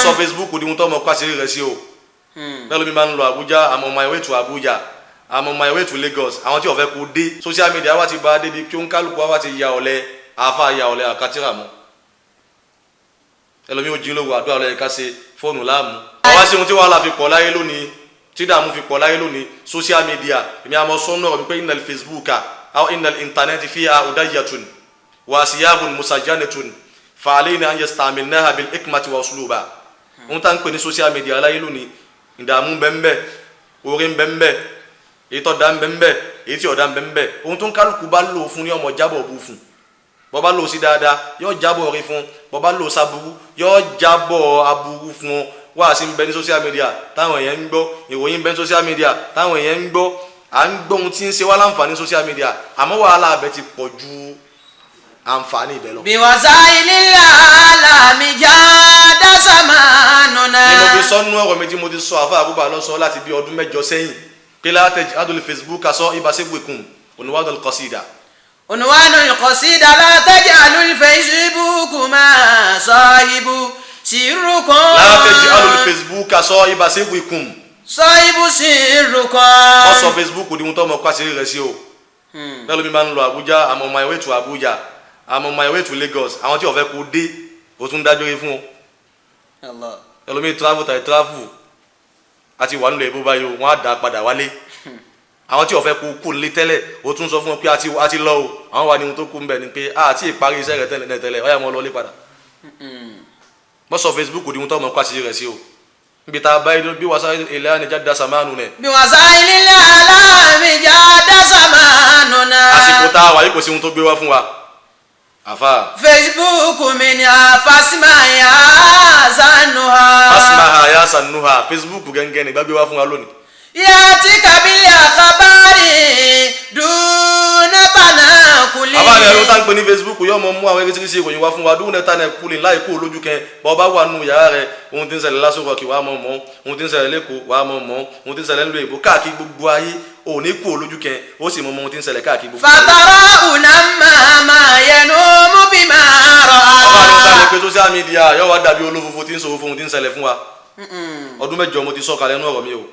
Sọ Facebook di ohun tó ọmọ kó àṣírí rẹ̀ sí o. Bẹ́ẹ̀ lómi máa ń lọ Abuja, I'm on my way to Abuja, I'm on my way to Lagos. Àwọn tí ó fẹ́ kó dé, social media wa ti bá a débi kí ó ń kálukú wa ti ya ọ̀lẹ, àáfà ya ọ̀lẹ, àkátìrà mọ́. Ẹlòmíì ò jí lówó, àdúrà lọ́yẹ ká ṣe, fóònù láàmú. Àwa sí ohun tí wàhálà fi pọ̀ láyé lónìí, tí dààmú fi pọ̀ láyé lónìí, social media. Èmi àmọ́ sọ́nù ọ̀rọ̀ mi pé innal Facebook aw innal internet fiha udayyatun wa siyahun musajjanatun fa alayna an yastamilnaha bil hikmati wa usluba. Ohun tá ń pè ní social media láyé lónìí, ìdààmú bẹ́ńbẹ́, orí bẹ́ńbẹ́, èyí tó dá bẹ́ńbẹ́, èyí tí ò dá bẹ́ńbẹ́. Ohun tó ń kálukú bá lò fún ní ọmọ jábọ̀ bú fún. Bọ́ bá lò sí dáadáa, yóò jábọ̀ rí fún. Bọ́ bá lò sábúrú, yóò jábọ̀ aburú fún ọ. Wáàsí ń bẹ ní social media táwọn èèyàn ń gbọ́, ìròyìn ń bẹ ní social media táwọn èèyàn ń gbọ́. À ń gbọ́ ohun tí ń ṣe wá láǹfààní social media, àmọ́ wàhálà abẹ ti pọ̀ ju àǹfààní ibẹ̀ lọ. بوسائل الإعلام جاد زماننا. Ni mo fi sọ́nú ọ̀rọ̀ mi tí mo ti sọ, àfa àbúbà lọ sọ láti bí ọdún 8 sẹ́yìn pé la taj'alul Facebook sahiba sirrikum, unwanul qasida. عنوان القصيدة: لا تجعلوا الفيسبوك ما صاحب سركم. La taj'alul Facebook sahiba sirrikum. صاحب سركم. Wọ́n sọ Facebook di ohun tó ọmọ kó àṣírí rẹ̀ sí o. Bẹ́ẹ̀ lómi máa ń lọ Abuja, I'm on my way to Abuja, I'm on my way to Lagos. Àwọn tí ó fẹ́ kó dé, o tún dájọ́ fún ọ. Allah. Ẹlòmíì travel tàbí travel àti wà nílò ìbò báyìí o, wọ́n á dà á padà wálé. Àwọn tí ó fẹ́ kó kú nílé tẹ́lẹ̀, o tún sọ fún wọn pé a ti lọ o. Àwọn wà ní ohun tó kú ń bẹ̀ ni pé a ti parí iṣẹ́ rẹ̀ tẹ́lẹ̀ tẹ́lẹ̀, ọ̀yà mọ́ lọlé padà. Wọ́n sọ Facebook di ohun tó ọmọ kó àṣírí rẹ̀ sí o, níbi tá a bá yé bí wàá ilẹ̀ ànijà da sàmánu nẹ̀. بوسائل الإعلام جاد زماننا. Àsìkò tá a wà yìí, kò sí ohun tó gbé wá fún wa, àfa. فيسبوك منها فاسمع يا زنها. Fasimaha ya sanuha, Facebook gẹ́gẹ́ ní gbàgbé wá fún wa lónìí. يأتيك بالأخبار دون تناقل. Àbá mi, ẹ̀rọ tá ń pè ní Facebook yóò mọ mú àwọn eréṣiríṣi ìròyìn wá fún wa dúró nẹ́ta náà kúlẹ̀ láì kú olójú kẹ. Bọ́ bá wà nù yàrá rẹ, ohun tí ń ṣẹlẹ̀ lásìkò kí wàá mọ̀ mọ́, ohun tí ń ṣẹlẹ̀ lẹ́kọ̀ọ́ wàá mọ̀ mọ́, ohun tí ń ṣẹlẹ̀ ńlò èbó, káàkiri gbogbo ayé, ò ní kú olójú kẹ, ó sì mọ mọ ohun tí ń ṣẹlẹ̀ káàkiri gbogbo ayé. فترى لما ما ينوم بما Àbá mi, ta lè رأى. pe social media yóò wá dàbí olófófó tí ń sọ fún ohun tí ń ṣẹlẹ̀ fún wa. Ọdún 8 mo ti sọ kalẹ̀ nínú ọ̀rọ̀ mi o,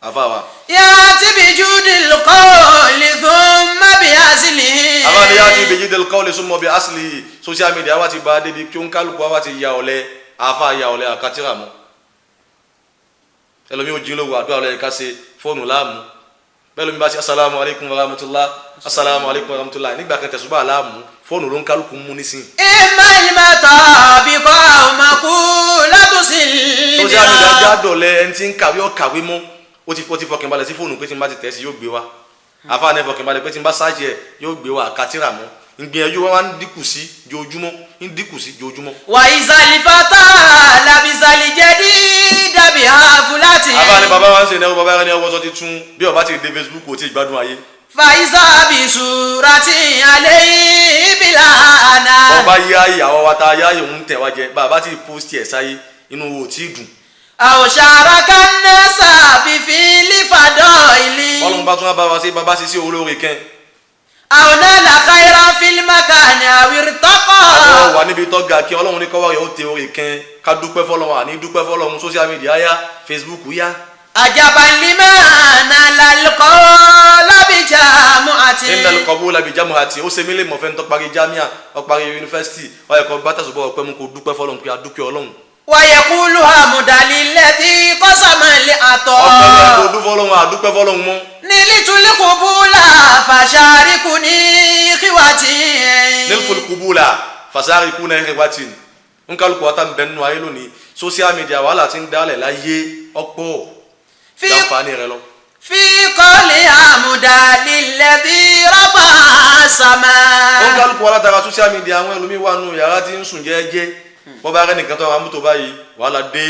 àfa wa. يأتي بجود القول ثم بأصله. Àbá mi, yá ti bijidil qawli summa bi asli. Social media wa ti bá a débi kí ó ń kálukú wa ti ya ọ̀lẹ, àfa ya ọ̀lẹ, àkátìrà mọ́. Ẹlòmíì ò jí lówó, àdúrà lọ́yẹ ká ṣe, fóònù láàmú. Bẹ́ẹ̀ lómi bá ṣe asalaamu alaykum wa rahmatulah, asalaamu alaykum wa rahmatulah, nígbà kan tẹ̀sùbà láàmú, fóònù ló ń kálukú mú nísìn. إما المطابق أو مقولة Social media سلمها. já dọ̀lẹ́. Ẹni tí ń kàwé ó kàwé mọ́, ó ti fọkàn balẹ̀ sí fóònù pé tí n bá ti tẹ̀ sí yóò gbé wa. Àfáàní fọkàn balẹ̀ pé tí n bá sáàjì ẹ̀ yóò gbé wa, àkátìrà mọ́. Ìgbìyànjú wa wá ń dínkù sí jojúmọ́, ń dínkù sí jojúmọ́. وإذا الفتى لبس الجديد بحفلة. Àfáàní bàbá wa ń ṣe ìnáwó, bàbá rẹ ní ọwọ́ sọ ti tún bí ọba ti dé Facebook kò tí ì gbádùn ayé. فإذا بصورة عليه بلا Ọba yá ìyàwó wa ta yá ìhun tẹ̀ wá jẹ, bàbá ti post ẹ̀ sáyé, inú wo ò tí ì dùn. أو شارك الناس بفعل فضائل. Ọlọ́run bá tún wá bá wa sí, bàbá sí sí olóore kẹ́. أو نال خيرا في المكان أو ارتقى. Àwọn wà níbi tó ga kí Ọlọ́run ní kọ́wá rẹ̀ ó tẹ orí kẹ́, ká dúpẹ́ fọlọ́run, àní dúpẹ́ fọlọ́run, social media yá, Facebook yá. عجبا لمن نال القول بجامعة. Innal qabula bi jamuhati. Ó ṣe mí lè mọ̀ fẹ́ ń tọ́ parí jamia, ó parí yunifásitì, ó yẹ kó bá tẹ̀sùbọ̀ ọpẹ́ mú, kó dúpẹ́ fọlọ́run pé a dúpẹ́ Ọlọ́run. ويقول حمدا للذي قسم Ọpẹ́ lẹ́yìn kó العطاء. dúpẹ́ fọlọ́run, a dúpẹ́ fọlọ́run mọ́. نلت القبول فشاركني إخوتي. Niltul qubula fasarikuna ikhwatin. Nkálukú wa tá ń bẹ nínú ayé lónìí, social media, wàhálà ti ń dálẹ̀ láyé ọ̀pọ̀ في jàǹfààní rẹ lọ. في قول حمدا للذي رفع السماء. Nkálukú wa látara social media, àwọn ẹlòmíín wà nù yàrá tí ń sùn jẹ́ẹ́jẹ́, bọ́ bá rẹ́ nìkan tó ra mọ́tò báyìí, wàhálà dé.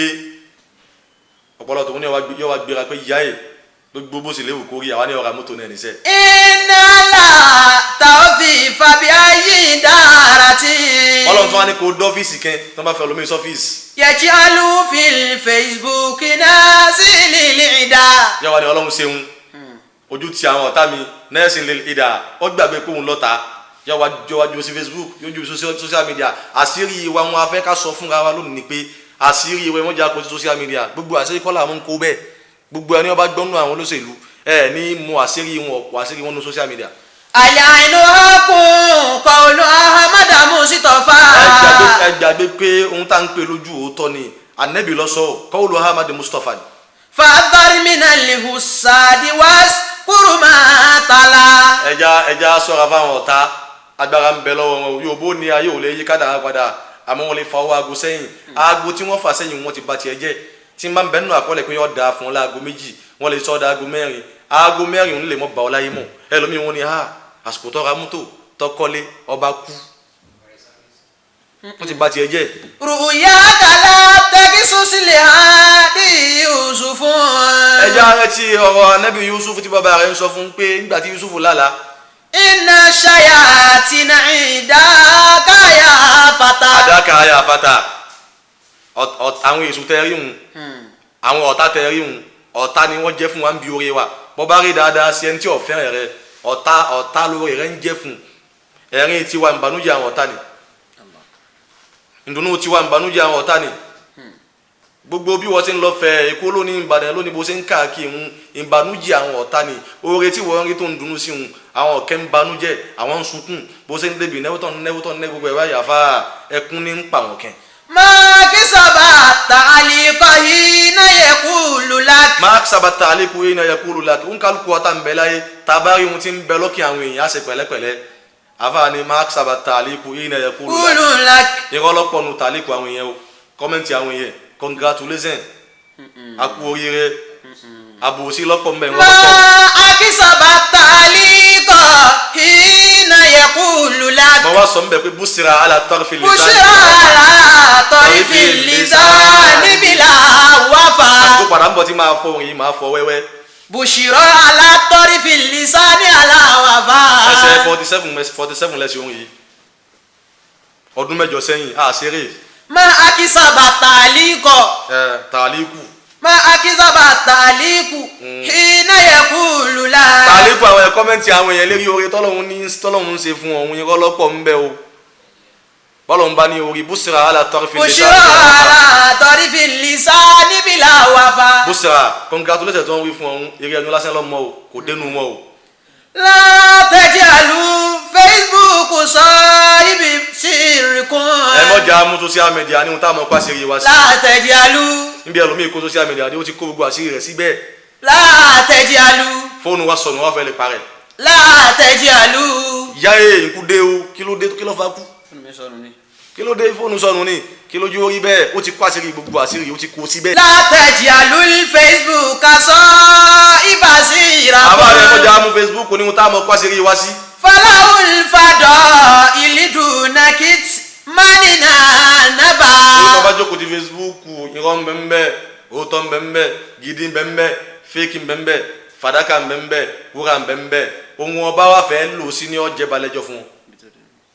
Ọpọlọ tòun ní yóò wá gbéra pé yá ẹ̀ gbogbo bó sì léwu kórí àwa ní ọ̀rá mọ́tò náà níṣẹ́. إن لا توظيف بأي دارة. Ọlọ́run tó wá ní kó dọ́fíìsì kẹ́ tó bá fẹ́ olómi sọ́fíìsì. يجعل في الفيسبوك ناس للعدا. Yóò wá ní Ọlọ́run ṣeun, ojú ti àwọn ọ̀tá mi, nẹ́ẹ̀sì lè ìdá. Ó gbàgbé pé òun lọ́ta, yóò wá jọ wá ju sí Facebook, yóò ju sí social media. Àṣírí wa wọn afẹ́ ká sọ fúnra wa lónìí ni pé Àṣírí ìwé mọ́jà kò sí social media. Gbogbo àṣírí kọ́là mú kó bẹ́ẹ̀. Gbogbo ẹni ọba gbọ́nú àwọn olóṣèlú ẹ ní mú àṣírí wọn, ọ̀pọ̀ àṣírí wọn ní social media. العين حق قول أحمد مصطفى. Ẹ gbàgbé pé ohun tá à ń pè lójú òótọ́ ni Ànábì ló sọ, kọ́wùlù Ahmad Mustapha ni. فاحذر من الحساد واذكر ما تلا. Ẹja ṣọ́ra fáwọn ọ̀tá, agbára ń bẹ lọ́wọ́ wọn. Yóò bó ní ayé ò lè yí kádàrá padà, àmọ́ wọ́n lè fa owó aago sẹ́yìn. Aago tí wọ́n fà sẹ́yìn, wọ́n ti ba tiẹ̀ jẹ́. Tí n bá ń bẹ nínú àkọọ́lẹ̀ pé yóò dáa fún ọ láago 2, wọ́n lè sọ ọ́ da aago 4. Aago 4 òun lè mọ́ bá ọ láyé mọ́. Ẹlòmíì wọn ni ha àsìkò tọ́ra mọ́tò tọkọ́lé ọba kú, wọ́n ti ba tiẹ̀ jẹ́. رؤياك لا تقصص لهادي يوسف. Ẹja rẹ ti ọ̀rọ̀ Anabi Yusuf tí bàbá rẹ̀ ń sọ fún pé nígbà tí Yusuf lálàá. إن الشياطين عندك يا فتى. Àdáka ayé àfàtà, àwọn èso tẹ rí hun, àwọn ọ̀tá tẹ rí hun, ọ̀tá ni wọ́n jẹ́ fún wa ń bi oore wa. Bọ́ bá rí dáadáa sí ẹni tí ò fẹ́ràn rẹ, ọ̀tá ọ̀tá lóore rẹ ń jẹ́ fún. Ẹ̀rín tiwa, ìbànújẹ́ àwọn ọ̀tá ni. Ìdùnnú tiwa, ìbànújẹ́ àwọn ọ̀tá ni. Gbogbo bí wọ́n ti ń lọ fẹ́ Èkó lónìí, Ìbàdàn lónìí, bó ṣe ń káàkiri ń ìbànújẹ́ àwọn ọ̀tá ni. Oore tí wọ́n ń rí tó ń dunnú sí ń, àwọn ọ̀kẹ́ ń banújẹ́, àwọn ń sunkún. Bó ṣe ń débi náwó tán, náwó tán, náwó gbogbo ẹ̀ báyà fà, ẹkún ní ń pa àwọn kẹ́. ما كسب التعليق حين يقول لك. Mark sabata aleku yìí náà yẹ kúrò la ń kálukú ọ̀tá ń bẹ láyé tabari ohun tí ń bẹ lọ́kì àwọn èèyàn á ṣe pẹ̀lẹ́pẹ̀lẹ́. Àfààní mark sabata aleku yìí náà yẹ kúrò la. قول لك. Irọ́ lọ́pọ̀ nu tàlíkù àwọn èèyàn o. Comment àwọn èèyàn, congratulations, a kú oríire, àbòsí lọ́pọ̀ mbẹ́ wọn ما lọ́pọ̀. أكسب التعليق حين يقول لك. Mo wá sọ mbẹ pé بشرى على طرف اللسان. بشرى على طرف اللسان بلا وفا. Àsìkò padà ń bọ̀ tí máa fọ òyìn, máa fọ wẹ́wẹ́. بشرى على طرف اللسان على وفا. Ẹsẹ̀ 47, 47 lẹ́sìn òun yìí, ọdún 8 sẹ́yìn àṣírí. ما أكسب التعليق. Ẹ tàlíkù. ما أكسب التعليق حين يقول لك. Tàlíkù àwọn ẹ̀ comment àwọn èèyàn lérí oore tọ́lọ́hún ní tọ́lọ́hún ń ṣe fún ọ̀hún, irọ́ lọ́pọ̀ ń bẹ o. Bọ́lọ̀ ń bá ní orí بشرى على طرف بشرى على طرف اللسان بلا وفا. بشرى, congratulations tí wọ́n wí fún ọ̀hún, eré ẹnu lásán lọ́mọ o, kò dénú wọn o. لا تجعلوا فيسبوك صاحب سركم. Ẹ mọ̀jà mú social media ní ohun táwọn ọkọ̀ àṣírí wa sí. لا تجعلوا. Níbi ẹlòmíì kó social media ní, ó ti kó gbogbo àṣírí rẹ̀ síbẹ̀. لا تجعلوا. Fóònù wa sọnù, wọ́n fẹ́ lè parẹ́. لا تجعلوا. Yá ẹ nkú dé o, kí ló dé? Kí ló fa kú? Kí ló dé? Fóònù sọnù ni. Kí lójú orí bẹ́ẹ̀? Ó ti kó àṣírí, gbogbo àṣírí ó ti kó síbẹ̀. لا تجعلوا الفيسبوك صاحب Àbá rẹ̀ سركم. mọ̀jà mú Facebook ní ohun táwọn ọkọ̀ àṣírí wa sí. فله الفضائل دون كتماننا نبا. Olùkọ́ bá jókòó ti Facebook, irọ́ ń bẹ ń bẹ, òótọ́ ń bẹ ń bẹ, gidi ń bẹ ń bẹ, fake ń bẹ ń bẹ, fàdákà ń bẹ ń bẹ, wúrà ń bẹ ń bẹ. Ohun ọba wa fẹ́ lò sí ní ọjẹ́ balẹ̀jọ́ fún un.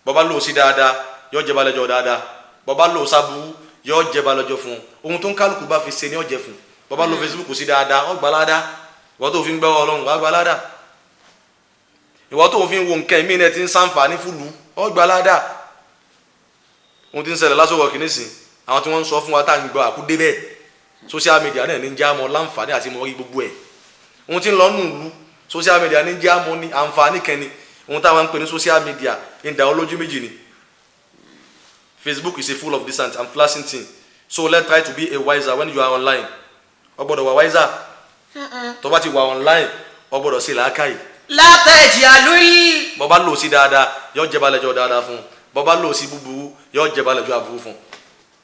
Bọ́bá lò sí dáadáa, yóò jẹ́ balẹ̀jọ́ dáadáa. Bọ́bá lò sábúrú, yóò jẹ́ balẹ̀jọ́ fún un. Ohun tó ń kálukú bá fi ṣe ní ọjẹ́ fún un. Bọ́bá lò Facebook sí dáadáa, ó gbà ládàá. Ìwọ tó fi ń gbọ́ Ọlọ́run, wàá gbà ládàá. Ìwọ tó fi ń wo nǹkan ìmí náà ti ń sàǹfààní fúlù, ó gbà ládàá. Ohun tí ń ṣẹlẹ̀ lásòrò kìíní sìn, àwọn tí wọ́n ń sọ fún wa tá à ń gbọ́ àkúdé bẹ́ẹ̀, social media náà ní ń já mọ́ láǹfààní àti mọ́ rí gbogbo ẹ̀. Ohun tí ń lọ nù lù, social media ní ń já mọ́ ní àǹfààní kẹni. Ohun táwọn ń pè ní social media ń da olójú méjì ni. Facebook is a full of decent and flashing thing, so let's try to be a wiser when you are online. O gbọ́dọ̀ wà wiser tó bá ti wà online, o gbọ́dọ̀ sí làákàyè. لا تجعلوا. Bọ́ bá lò sí dáadáa, yóò jẹ́ balẹ̀jọ́ dáadáa fún. Bọ́ bá lò sí búburú, yóò jẹ́ balẹ̀jọ́ aburú fún.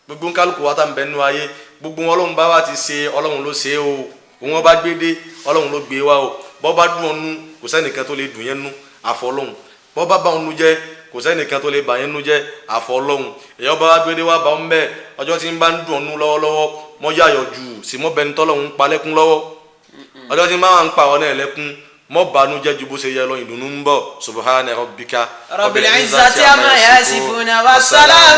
Gbogbo nkálukú wa tá ń bẹ nínú ayé, gbogbo wọn Ọlọ́run bá wa ti ṣe, Ọlọ́run ló ṣe o. Òun wọn bá gbé dé, Ọlọ́run ló gbé wa o. Bọ́ bá dùn ọ́nú, kò sẹ́nìkan tó lè dùn yẹn nú àfọ Ọlọ́run. Bọ́ bá bá ọnú jẹ́, kò sẹ́nìkan tó lè bà yẹn nú jẹ́ àfọ Ọlọ́run. Èyàn bá wa gbé dé wa bá ń bẹ́ ọjọ́ tí ń bá ń dùn ọ́nú lọ́wọ́lọ́wọ́, mọ́ yàyọ̀ jù sí mọ́ bẹni tọ́lọ́run ń palẹ́kún lọ́wọ́. Ọjọ́ tí ń bá wà ń pa ọ náà lẹ́kún, mọ́ bànújẹ́ ju bó ṣe yẹ lọ. Ìdùnnú ń bọ̀. سبحان ربك رب العزة عما يصفون والسلام.